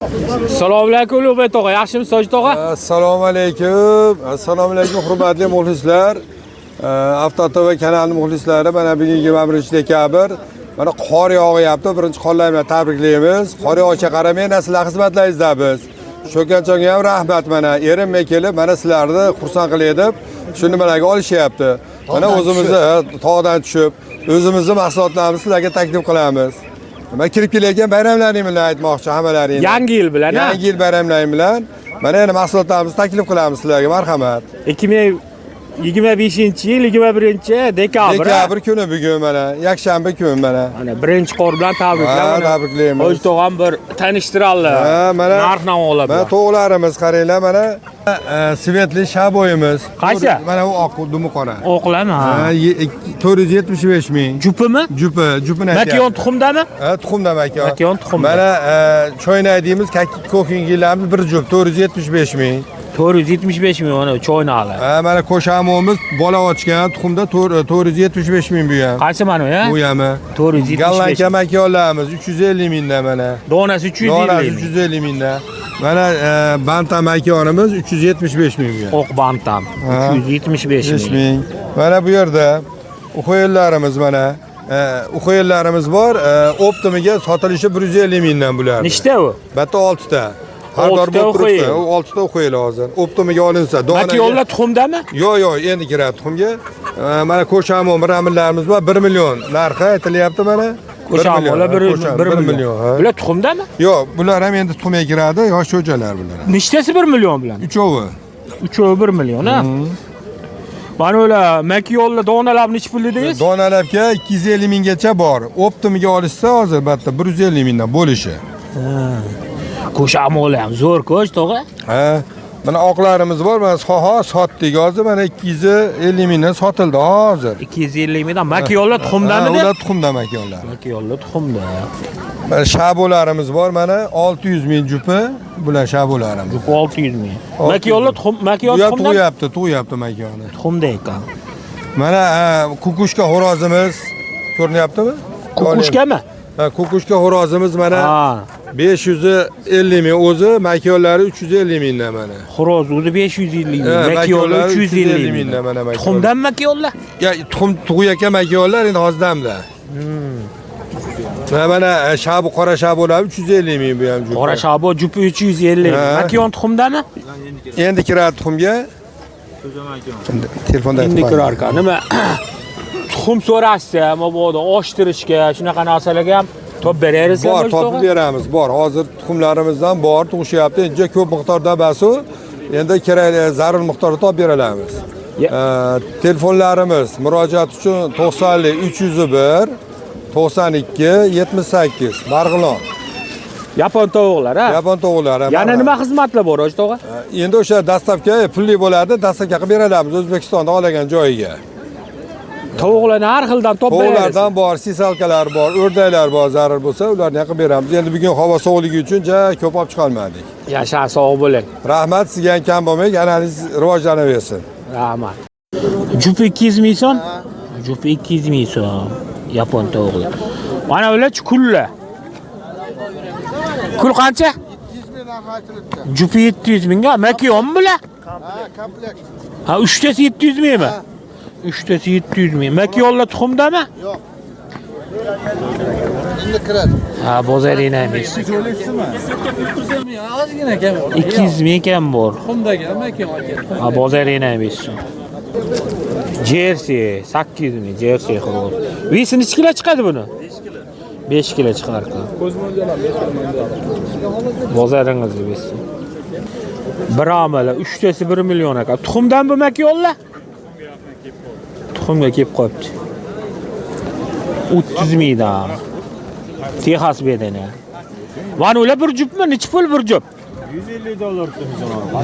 Assalomu alaykum, Ulug'bek tog'a. Yaxshimisiz, Hoji tog'a? Assalomu alaykum. Assalomu alaykum, hurmatli muxlislar. Avto TV kanali muxlislari, mana bugun 21 dekabr. Mana qor yog'yapti. Birinchi qorlar bilan tabriklaymiz. Qor yog'ishiga qaramay, yana sizlar xizmatlaringizda biz. Sho'kanchonga ham rahmat mana. Erinmay kelib, mana sizlarni xursand qilay deb shu nimalarga olishyapti. Mana o'zimizni tog'dan tushib, o'zimizni mahsulotlarimizni sizlarga taklif qilamiz. Mana kirib kelayotgan bayramlaring bilan aytmoqchi hammalaringni. Yangi yil bilan, ha? Yangi yil bayramlari bilan mana yana mahsulotlarimizni taklif qilamiz sizlarga, marhamat. 2025-yil 21 dekabr. Dekabr kuni bugun mana, yakshanba kuni mana. Mana birinchi qor bilan tabriklar. Ha, Mana tabriklaymiz. Hoji tog'am bir tanishtiradi. Ha, mana narx navolar Mana bilan. to'g'larimiz qaranglar mana, svetli shaboyimiz. Qaysi? Mana u oq, dumi qora. O'qlami? Ha, Ha. 475 ming. Jupimi? Jupi, jupini Makiyon aytyapti. tuxumdami? Ha, tuxumda makiyon. Makiyon tuxumda. Mana choynak deymiz, ko'kingillarimiz bir jup 475 ming. 475 ming mana choynali. Ha, mana ko'shamimiz bola ochgan tuxumda 475 ming bu ham. Qaysi mana ya? Bu ham. 475. Gollandka makyonlarimiz 350 mingdan mana. Donasi 350 Donasi ming. 350 mingdan. Mana banta makyonimiz 375 ming bu ham. Oq bantam Ha. 375 5 ming. ming. Mana bu yerda uxoyillarimiz mana. Uxoyillarimiz bor. Optimiga sotilishi 150 mingdan bular. Nechta u? Bitta 6 ta. Har Oltita dor bo'lib turibdi. uxoyil. U 6 ta uxoyil hozir. Optimiga olinsa, donaga. Makyonlar tuxumdami? Yo'q, yo'q, endi kiradi tuxumga. Mana ko'shamon ramillarimiz bor, 1 million narxi aytilyapti mana. Ko'shamolar 1 1 million. Ha. Bular tuxumdami? Yo'q, bular ham endi tuxumga kiradi, yosh cho'jalar bular. ham. Nechtasi 1 million bilan? Uchovi. Uchovi 1 million, ha? Mana ular makyonlar donalar nechi pul dedingiz? Donalabga 250 minggacha bor. Optimiga olishsa hozir bitta 150 mingdan bo'lishi. Ko'shamolar ham zo'r ko'sh tog'a. Ha. Mana oqlarimiz bor, mana soha sotdik hozir, mana 250 mingdan sotildi hozir. 250 mingdan makyonlar Ha, tuxumdami? ular tuxumda makyonlar. Makyonlar tuxumda. Mana shabolarimiz bor, mana 600 ming jupi, bular shabolarimiz. Jupi 600 ming. 600 Makyonlar tuxum, makyon Bu ham tuxumdan? tug'yapti, tug'yapti makyoni. Tuxumda ekan. Mana kukushka xo'rozimiz ko'rinyaptimi? Kukushkami? Ha, kukushka xo'rozimiz mana Ha. 550 ming o'zi, makyonlari 350 mingdan mana. Xo'roz o'zi 550 ming, Ha, makyonlar makyonlari 350 350 ming. mingdan mana makyonlar. Tuxumdan makyonlar? Ya tuxum tug'ayotgan makyonlar endi hozirdamda. Mana mana shabu qora shabular 350 ming bu ham jupi. Qora shabo jupi 350 ming. Ha. Makyon tuxumdami? Endi kiradi tuxumga. Endi telefonda Endi aytib kirar ekan. Nima? Tuxum so'rashsa, mabodo oshtirishga, shunaqa narsalarga ham topib berasizmi? Bor, topib beramiz, bor. Hozir tuxumlarimizdan bor, tug'ishyapti. Endi juda ko'p miqdorda basu. Endi kerak zarur miqdorda topib bera olamiz. Ya. Telefonlarimiz murojaat uchun 90 301 92 78 Marg'ilon. Yapon tovuqlar, ha? Yapon tovuqlari. Yana marhamat. nima xizmatlar bor, Hoji tog'a? Endi o'sha dastavka pulli bo'ladi, dastavka qilib beramiz O'zbekistonda olgan joyiga. Tovuqlarni har xildan topib berasiz. Tovuqlardan bor, sisalkalar bor, o'rdaklar bor, zarur bo'lsa ularni ham qilib beramiz. Endi bugun havo sovuqligi uchun ja ko'p olib chiqolmadik. Yasha, sog' bo'ling. Rahmat, sizga ham kam bo'lmay, kanalingiz rivojlanaversin. Rahmat. Jupi 200 ming so'm? Jupi 200 ming so'm. Yapon tovuqlar. Mana ular kullar. Kul qancha? Jupi 700 mingga. Makyonmi bular? Ha, komplekt. Ha, uchtasi 700 mingmi? Uchtasi 700 ming. Makyonlar tuxumdami? Yo'q. Endi kiradi. Ha, bozoringni emas. Ozgina kam. 200 ming kam bor. Tuxumdagi makiyon aka. Ha, bozoringni emas. Jersey 800 ming Jersey xo'roz. Vesi necha kilo chiqadi buni? 5 kilo. 5 kilo chiqar ekan. Bozoringizni bersin. Bir omala, uchtasi 1 million ekan. Tuxumdan bu makyonlar? Tuxumga kelib qolibdi. 30 mingdan. Texas bedeni. Mana ular bir jupmi? Necha pul bir jup? 150 dollar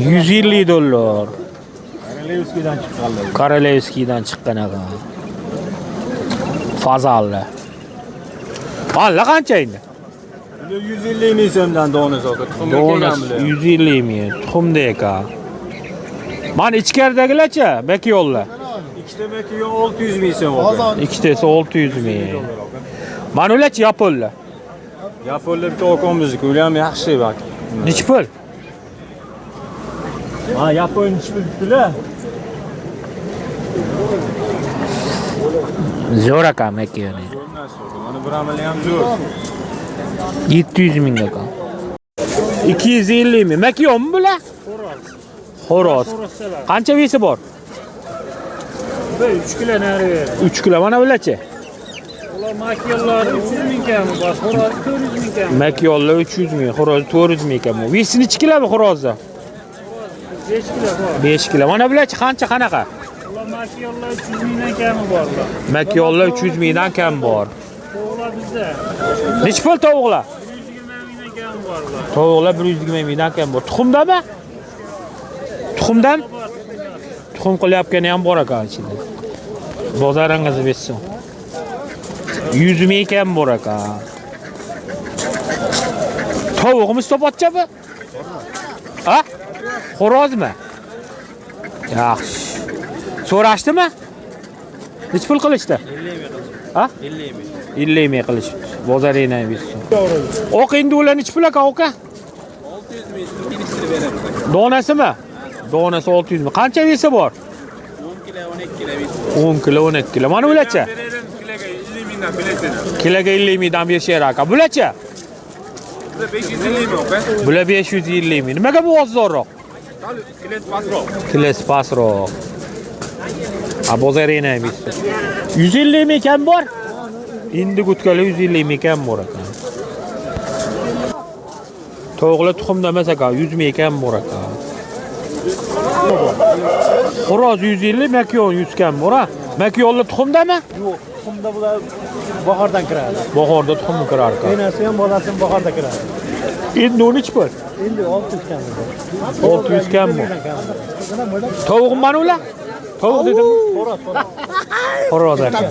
150 dollar. Korolevskiydan chiqqanlar. Korolevskiydan chiqqan ekan. Fazalli. Alla qancha endi? Bular 150 ming so'mdan donasi aka. Tuxumga kelgan Donasi bular. 150 ming. Tuxumda ekan. Mana ichkaridagilarchi, makyonlar. Ikkita makiyon 600 ming so'm aka. Ikkitasi 600 ming. Mana ularchi yaponlar. Yaponlar bitta akambizniki, ular ham yaxshi bak. Nechi pul? Ha, yapon nechi pul dedilar? Zo'r ekan makiyoni. Mana bir amali ham zo'r. 700 ming ekan. 250 ming. Makiyonmi bular? Xo'roz. Qancha vesi bor? 3 kilo nari berdi. 3 kilo. Mana bularchi? Ular makiyonlari 300 ming kami bor, xo'roz 400 ming kami. Makiyonlar 300 ming, xo'roz 400 ming ekan. Vesi nechi kilo bu xo'rozni? 5 kilo bor. 5 kilo. Mana bularchi qancha qanaqa? Ular makiyonlar 300 mingdan kami bor ular. Makiyonlar 300 mingdan kam bor. Tovuqlar bizda Nechi pul tovuqlar? 120 mingdan kami bor ular. Tovuqlar 120 mingdan kam bor. Tuxumdami? Tuxumdan? Tuxum qilyapgani ham bor ekan ichida. Bozoringizni bersin. 100 ming kam bor ekan. Tovuqmi stopotcha bu? Ha? Xo'rozmi? Yaxshi. So'rashdimi? Nechi pul qilishdi? Ha? 50 ming qilishibdi. Bozoringni bersin. Oq endi ular nechi pul ekan, aka? 600 ming kelishtirib beramiz. Donasimi? Donasi 600 ming. Qancha vesi bor? 10 kilo, 12 kilo vesi. 10 kilo, 12 kilo. Mana bularchi? Beramiz kiloga 50 mingdan biletini. Kiloga 50 mingdan berishar ekan. Bularchi? Bular 550 ming opa. Bular 550 ming. Nimaga bu arzonroq? Kilosi pastroq. Kilosi pastroq. Ha, bozoringni ham bersin. 150 ming kam bor? Endi gutkalar 150 ming kam bor ekan. Tovuqlar tuxumda emas ekan, 100 ming kam bor ekan. Xo'roz 150, makiyon 100 kam bor ha. Makiyonlar tuxumdami? Yo'q, tuxumda bular bahordan kiradi. Bahorda tuxum kirar ekan. Enasi ham bolasi ham bahorda kiradi. Endi u nechi pul? Endi 600 kam. 600 kam bu. Tovuqmi mana ular? Tovuq dedimmi? Xo'roz, xo'roz. Xo'roz ekan.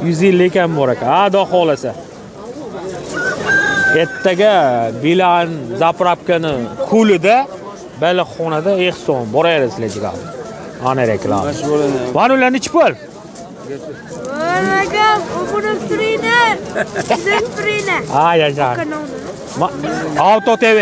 150 kam bor ekan. Ha, xudo xolasa. Ertaga Bilan zapravkani ko'lida baliqxonada ehson boraverasizlar jigar. Ana reklama. Mana ular nechi pul? Akam, obuna turinglar. Kuzatib turinglar. Ha, yasha. Auto TV.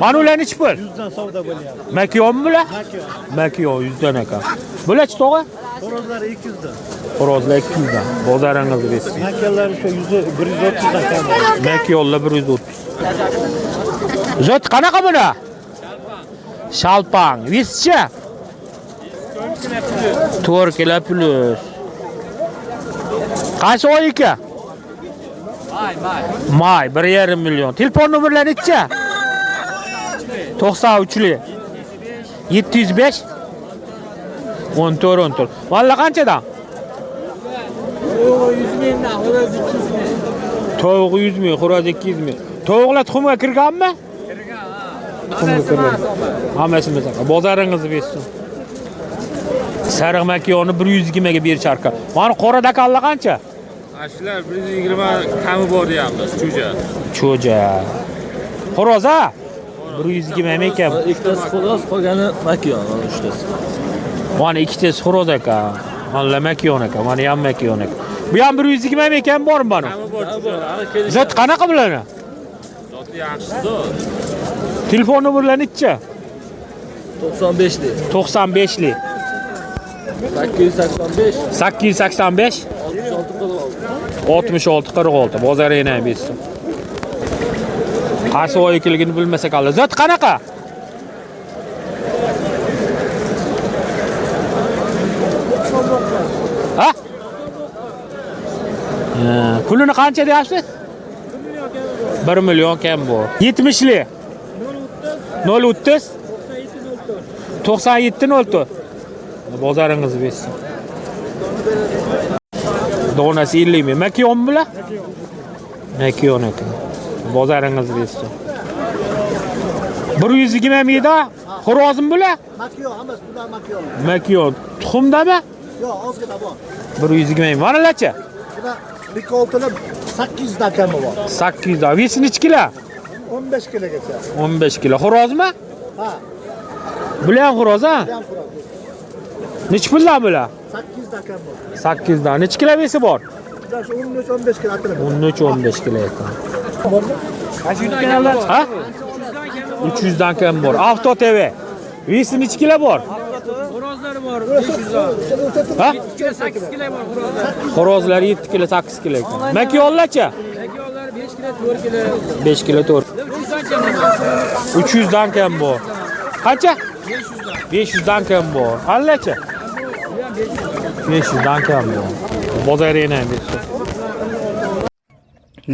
Mana ular nechi pul? 100 dan savdo bo'lyapti. Makiyonmi bular? Makiyon. Makiyon 100 dan ekan. Bular-chi tog'a? Xo'rozlar 200 dan. Xo'rozlar 200 dan. Bozoringizni bersin. Makiyonlar o'sha 100 130 dan kam. Makiyonlar 130. Zot qanaqa buni? Shalpang. Vesichi? 4 kilo plus. Qaysi oy ekan? May, may. May 1,5 million. Telefon nomerlari necha? 93li. 705 14 14. Valla qanchadan? Tovuq 100 mingdan, xo'roz 200 ming. Tovuq 100 ming, xo'roz 200 ming. Tovuqlar tuxumga kirganmi? Kirgan, ha. Tuxumga kirgan. Hammasi emas. Bozoringizni bersin. Sariq makiyoni 120 ga berishar ekan. Mana qora dakallar qancha? Shular 120 kami bor deyapmiz, cho'ja. Cho'ja. Xo'roz ha? 120 ming ekan. Ikkitasi xo'roz, qolgani makiyon, mana uchtasi. Mana ikkitasi xo'roz ekan. Mana makiyon ekan, mana ham makiyon ekan. Bu ham 120 ming ekan bormi mana? Kami bor, cho'ja. Zot qanaqa bularni? Zoti yaxshi zot. Telefon nomerlari necha? 95lik. 95lik. 885 885 66 46. 66 46. Bozoringni ham bersin. Qaysi oy ekanligini bilmasak hali. Zot qanaqa? Ha? Pulini qancha deyapsiz? 1 million kam bor. 70lik. 030 97 04. Bozoringizni bersin. Donasi 50 ming. Makiyonmi bular? Makiyon ekan. Bozoringizni bersin. 120 mingda xo'rozmi bular? Makiyon, hammasi bular makiyon. Makiyon. Tuxumdami? Yo'q, ozgina bor. 120 ming. Manalarchi? Bular Rikoltini 800 dan kami bor. 800 dan. Vesi nechi kilo? 15 kilogacha. 15 kilo. Xo'rozmi? Ha, Bular ham xo'roz, ha? bu ham xo'roz. Nechi puldan bular? 800 dan kam bor. 800 dan. Nechi kilo vesi bor? Bular shu 13-15 kilo atirib. 13-15 kilo ekan. Bormi? Ha? 300 dan kam bor. Avto TV. Vesi necha kilo bor? Xo'rozlari bor 500 dan. Ha? 7 kilo 8 kilo bor xo'rozlar. Xo'rozlar 7 kilo 8 kilo ekan. Makiyonlarchi? Makiyonlar 5 kilo 4 kilo. 5 kilo 4. 300 dan kam bor. 300 dan kam bor. Qancha? 500 dan kam bor. Allachi? 500 dan kam bor. Bozoringni ham 500.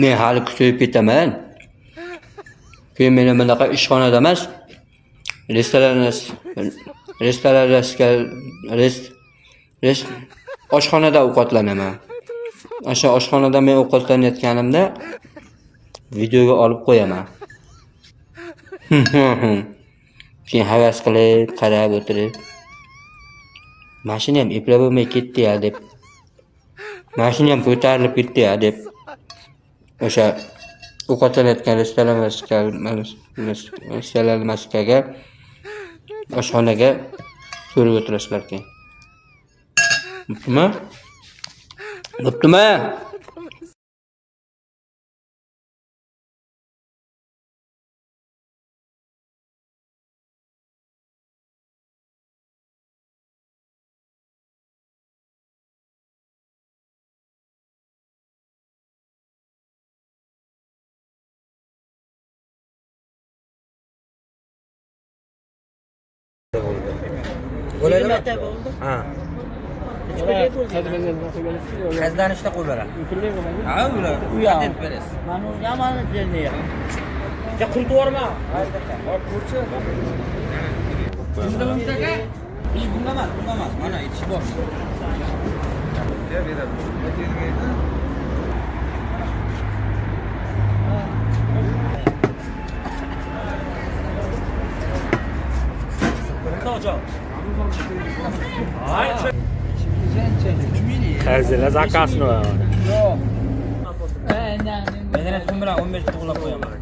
Men hali kuchayib ketaman. Keyin meni bunaqa ishxonada emas, restoran oshxonada ovqatlanaman. O'sha oshxonada men ovqatlanayotganimda videoga olib qo'yaman. Keyin havas qilib, qarab o'tirib, mashina ham eplab bo'lmay ketdi-ya deb, mashina ham ko'tarilib ketdi-ya deb o'sha ovqatlanayotgan restoranmaskaga oshxonaga ko'rib o'tirasizlar keyin. Bo'ptimi? Bo'ptimi? Ha. Qazlanishda qo'yib beradi. Ha, ular patent berasiz. Mana yomon jelni. Ya quritib yuborma. Bunda emas, bunda emas. Mana ichi bor. Hazırla zakasını var. Meni tuxum bilan 15 to'g'lab qo'yaman.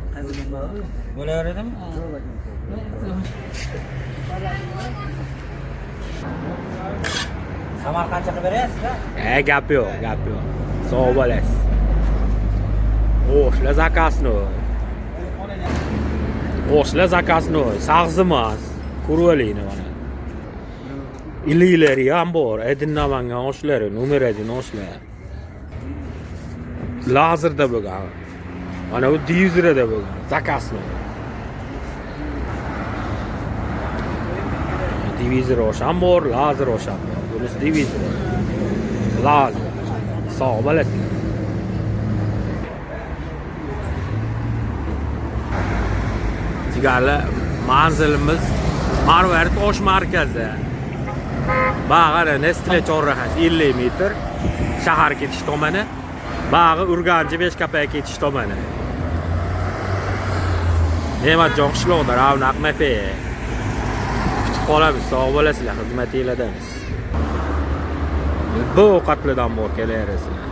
Bo'laveradimi? Samarqandcha qilib berasizda? Gap yo'q, gap yo'q. Sog' bo'lasiz. O'shla zakasını. O'shla zakasını. Sag'zi emas. Ko'rib oling mana. Iliklari ham bor. Edin Namangan oshlari, nomer 1 oshlar. Lazerda bo'lgan. Mana bu divizerda bo'lgan. Zakasni. Divizer osh ham bor, lazer osh ham bor. Bunisi divizer. Lazer. Sog' bo'lasiz. Jigarlar, manzilimiz Marvarid osh markazi. Bag'ara Nestle chorrahasi 50 metr shahar ketish tomoni, bag'i Urganch Beshkapay ketish tomoni. Ne'matjon qishloqda Ravnaq Mafe. Kutib qolamiz, sog' bo'lasizlar, xizmatinglardamiz. Bu ovqatlardan bor, kelaverasizlar.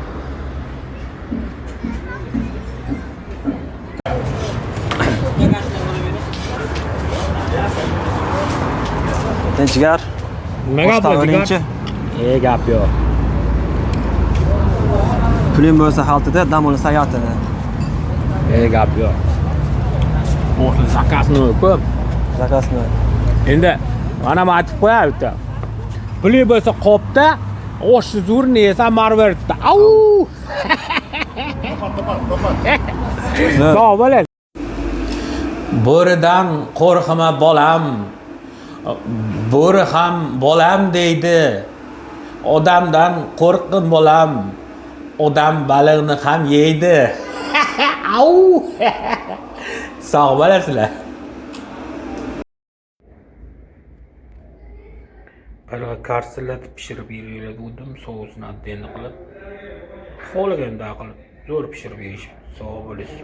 Tinchgar. Nima gap bor, jigar? Gap yo'q. Puling bo'lsa xaltida, dam olsa yotida. Gap yo'q. O'sha zakasni ko'p. Zakasni. Endi mana men aytib qo'yay bitta. Puling bo'lsa qopda, oshni zo'rini yesa Marvaridda. Au! Sog' bo'ling. Bo'ridan qo'rqma bolam. Bo'ri ham bolam deydi. Odamdan qo'rqin bolam. Odam baliqni ham yeydi. Au! Sog' bo'lasizlar. Baliq karsillatib pishirib yeyilaverdim, sousini отдельно qilib, xohlaganda qilib, zo'r pishirib yeyish. Sog' bo'lasiz.